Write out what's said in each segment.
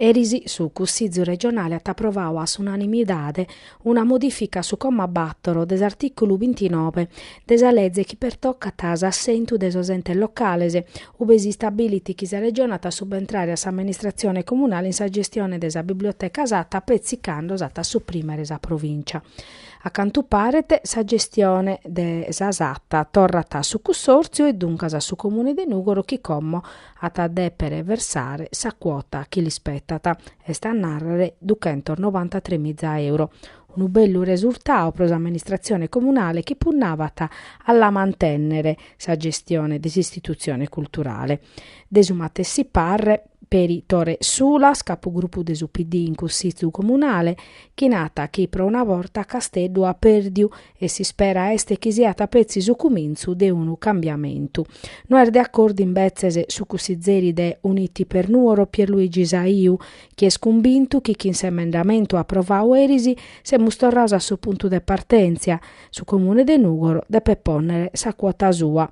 Eris su Cussizu regionale at aprovadu a s'unanimidade una modìfica a su comma bàtoro de s'artìculu bintinoe de sa leze chi pertocat s'assentu de sos entes locales, ube si istabilit chi sa Regione at a subentrare a s'amministratzione comunale in sa gestione de sa Biblioteca Satta petzi cando s'at a suprìmere sa Provìncia. A cantu paret, sa gestione de sa Satta torrat a su Cussòrtziu e duncas a su Comune de Nùgoro chi como at a dèpere versare sa cuota chi l'ispetat, est a nàrrere duchentosnovantatremiza euro. Unu bellu resurtadu pro s'amministratzione comunale chi punnabat a la mantènnere sa gestione de s'istitutzione culturale. De su matessi parre peri Tore Sulas, capugrupu de su PD in Cussizu Comunale, chi nat chi pro una borta Casteddu at pèrdiu e s'ispera est chi siat petzi su cumintzu de unu cambiamentu. No est de acordu imbetzes su cussizeri de Uniti per Nuoro Pierluigi Saiu, chi est cumbintu chi chin s'emendamentu aprovadu eris semus torrados a su puntu de partèntzia, su Comune de Nùgoro depet pònnere sa cuota sua.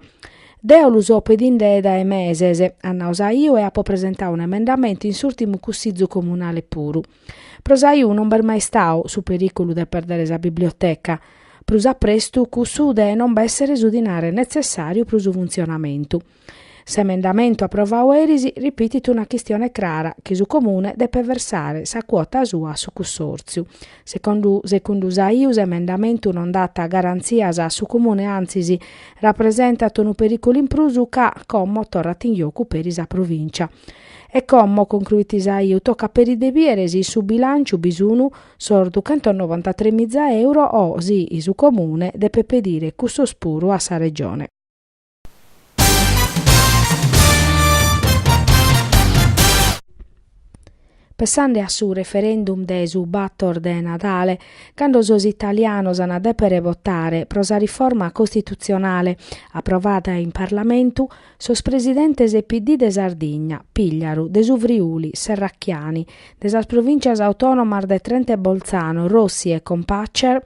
Deo lu so pedinde dae meses, at nadu Saiu e apo presentadu un'emendamentu in s'ùrtimu cussizu comunale puru. Pro Saiu non b'est mai istadu su perìculu de pèrdere sa biblioteca, prus a prestu cussu de non b'èssere su dinare netzessàriu pro su funtzionamentu. S'emendamentu aprovadu eris ripitit una chistione crara, chi su Comune depet versare sa cuota sua a su Cussòrtziu. Segundu segundu Saiu s'emendamentu non dat garantzias a su Comune antzis rapresentat unu perìculu in prus ca como torrat in jocu peri sa Provìncia. E como, concruit Saiu, tocat peri de bìere si in su bilànciu bi sun sos duchentosnovantatremiza euro o si su Comune depet pedire cussos puru a sa Regione. Pessande a su referendum de su bator de Nadale, cando sos italianos an a dèpere votare pro sa riforma costitutzionale aprovada in Parlamentu, Sos presidentes PD de Sardigna, Pigliaru, de su Friuli, Serracchiani, de sas provìntzias autònomas de Trento e Bolzano, Rossi e Kompatscher,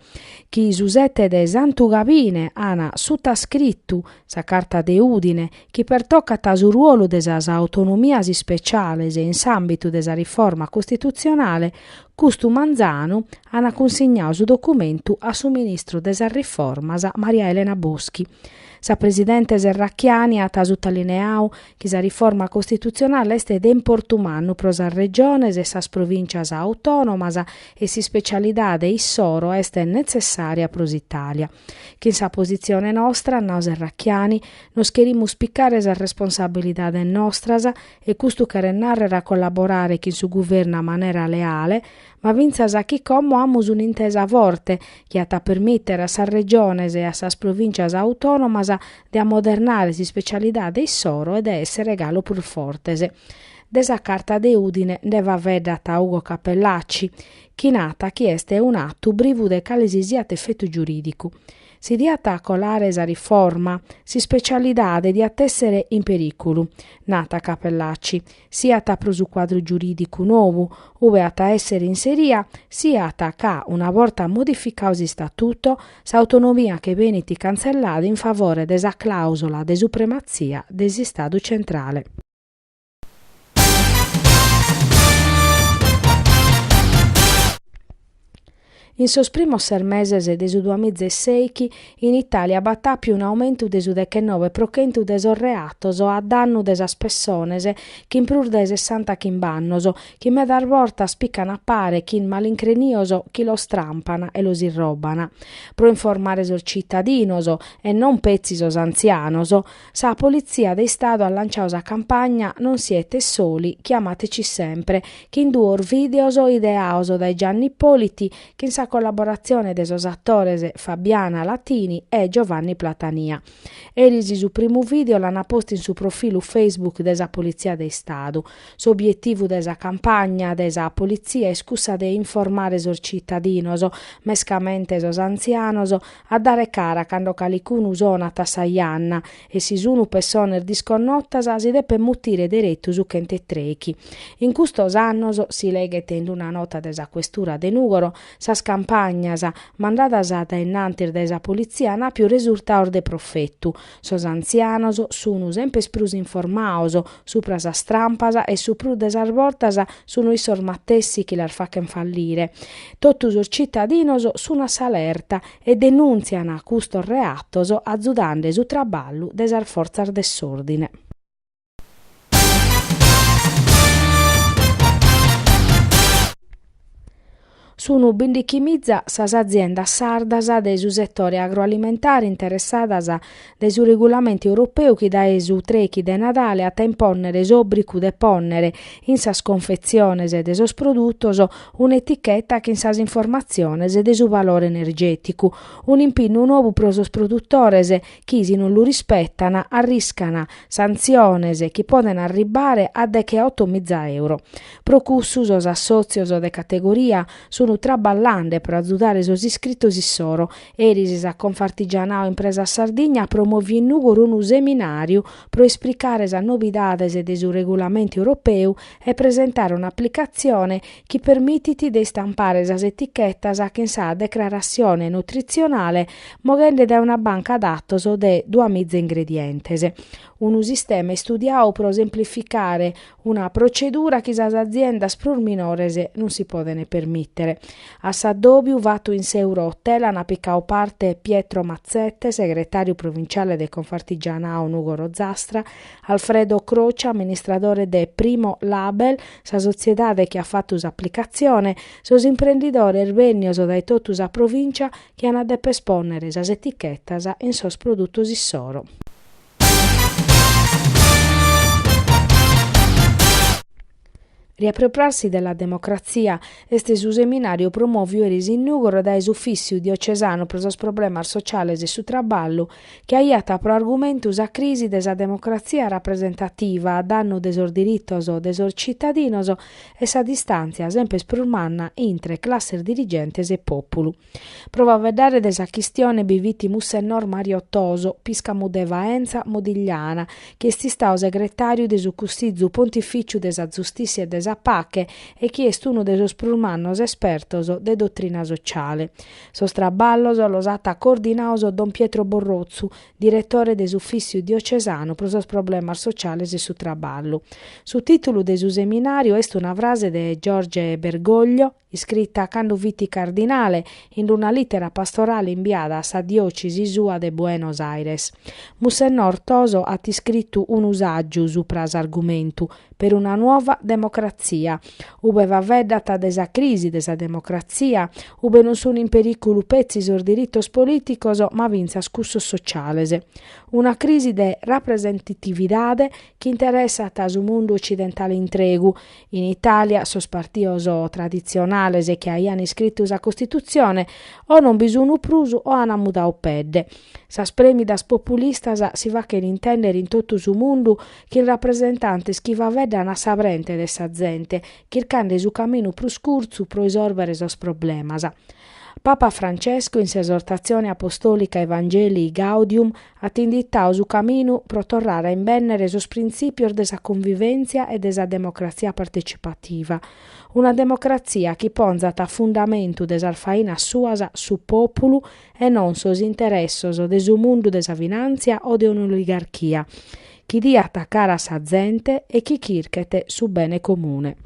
chi su sete de Santu Gabine an sutascritu sa Carta de Ùdine chi pertocat su ruolu de sas autonomias ispeciales in s'àmbitu de sa riforma costitutzionale, custu manzanu an cunsignadu su documentu a su ministru de sas riformas Maria Elena Boschi. Sa presidente Serracchiani at sutalineadu chi sa riforma costitutzionale est de importu mannu pro sas regiones e sas provìntzias autònomas e s'ispecialidade issoro est netzessària pro s'Itàlia. Chin sa positzione nostra, at nadu Serracchiani, nos cherimus picare sas responsabilidades nostras e custu cheret nàrrere a collaborare chin su guvernu a manera leale, ma fintzas chi como amus un'intesa forte chi at a permìtere a sas regiones e a sas provìntzias autònomas de ammodernare s'ispecialidade issoro e de èssere galu prus fortes. De sa Carta de Ùdine nde faeddat Ugo Cappellacci, chi nat chi est un'atu brivu de cale si siat efetu giurìdicu. Si diat colare sa riforma, s'ispecialidade diat èssere in perìculu, nat Cappellacci, siat pro su cuadru giurìdicu nou, ue at a èssere inseria, siat ca, una borta modificadu s'istatuto, s'autonomia che benit cantzellada in favore de sa clàusola de suprematzia de s'Istadu centrale. In sos primos ses meses de su duamiza e sèichi, in Itàlia b'at àpiu un'aumentu de su dechenoe pro chentu de sos reatos a dannu de sas pessones chin prus de sessantachimb'annos, chi medas bortas pican a pare chin malincrenios chi los trampan e los irroban. Pro informare sos citadinos, e non petzi sos antzianos, Sa Politzia de Istadu at lanciadu sa campagna Non siete soli, chiamateci sempre, chin duos vìdeos ideados dae Gianni Ippoliti chin sa collaboratzione de sos atores Fabiana Latini e Giovanni Platania. Eris su primu vìdeo l'ant postu in su profilu Facebook de sa Politzia de Istadu. S'obietivu de sa campagna de sa Politzia est cussa de informare sos citadinos, mescamente sos antzianos, a dare cara cando calicunu sonat a sa janna e si sunu pessones disconnotas si depet mutire deretu su chent'e trèichi. In custos annos, si leghet in una nota de sa Questura de Nùgoro, sas. campagnas, mandadas a dae innantis dae sa politzia an àpiu resurtados de profetu. Sos antzianos sun semper prus informados supra sas trampas e su prus de sas bortas sun issos matessi chi las fachen fallire. Totu sos citadinos sun a s'alerta e denùntzian custos reatos azudande su traballu de sas fortzas de s'òrdine. Sunu bindichimiza sas aziendas sardas de su setore agroalimentare interessadas dae su regulamentu europeu chi dae su trèichi de Nadale at a impònnere s'òbrigu de pònnere in sas confetziones de sos produtos un'eticheta chin sas informatziones de su valore energèticu, un'impinnu nou pro sos produtores chi si non lu rispetan arriscan santziones chi poden arribbare a decheotomiza euro. Pro cussu sos assòtzios de categoria sun traballande pro azudare sos iscritos issoro. Eris sa Confartigianao Impresas Sardigna at promòviu in Nùgoro unu seminàriu pro ispricare sas novidades de su regulamentu europeu e presentare un'aplicatzione chi permitit de istampare sas etichetas chin sa decrarassione nutritzionale moghende dae una banca datos de duamiza ingredientes. Unu sistema istudiadu pro semplificare una procedura chi sas aziendas prus minores non si podent permìtere. A s'addòbiu fatu in s'Eurohotel ant picadu parte Pietro Mazzette, segretàriu provinciale de Confartigianao Nùgoro Ozastra, Alfredo Croce, amministradore de Primo Label, sa sotziedade chi at fatu s'aplicatzione, sos imprendidores bènnios dae totu sa provìncia chi ant a deper pònnere sas etichetas in sos produtos issoro. Riappropriarsi della democrazia est su seminàriu promòviu eris in Nùgoro dae s'Ufìssiu diocesanu pro sos problemas sociales e su traballu chi aiat pro argumentu sa crisi de sa democratzia rapresentativa a dannu de sos diritos de sos citadinos e sa distàntzia semper prus manna intre classes dirigentes e pòpulu. Pro faeddare de sa chistione bi fit Mussennor Mario Toso, pìscamu de Faenza Modigliana, chi est istadu segretàriu de su Cussizu Pontifìciu de sa Zustìssia e de sa Pache e chi est unu de sos prus mannos espertos de dotrina sociale. Sos traballos los at coordinados don Pietro Borrotzu, diretore de s'Ufìssiu diocesanu pro sos problemas sociales e su traballu. Su tìtulu de su seminàriu est una frase de Jorge Bergoglio, iscrita cando fit cardinale, in una lìtera pastorale imbiada a sa diòcesi sua de Buenos Aires. Mussennor Toso at iscritu unu sàgiu supra s'argumentu, Per una nuova democrazia, ube faeddat de sa crisi de sa democratzia, ube non sun in perìculu petzi sos diritos polìticos ma fintzas cussos sociales. Una crisi de rapresentatividade chi interessat su mundu ocidentale intregu, In Itàlia sos partidos traditzionales chi aian iscritu sa Costitutzione o non bi sun prus o an mudadu pedde. Sas prèmidas populistas si faghen intèndere in totu su mundu chin rapresentantes chi faeddan a sa brente de sa zente, chircande su caminu prus curtzu pro isòrbere sos problemas. Papa Francesco in s'esortatzione apostòlica Evangelii Gaudium at inditadu su caminu pro torrare a imbènnere sos printzìpios de sa cunvivèntzia e de sa democratzia partecipativa. Una democratzia chi ponzat a fundamentu de sas fainas suas su pòpulu e non sos interessos de su mundu de sa finàntzia o de un'oligarchia, chi diat cara a sa zente e chi chirchet su bene comune.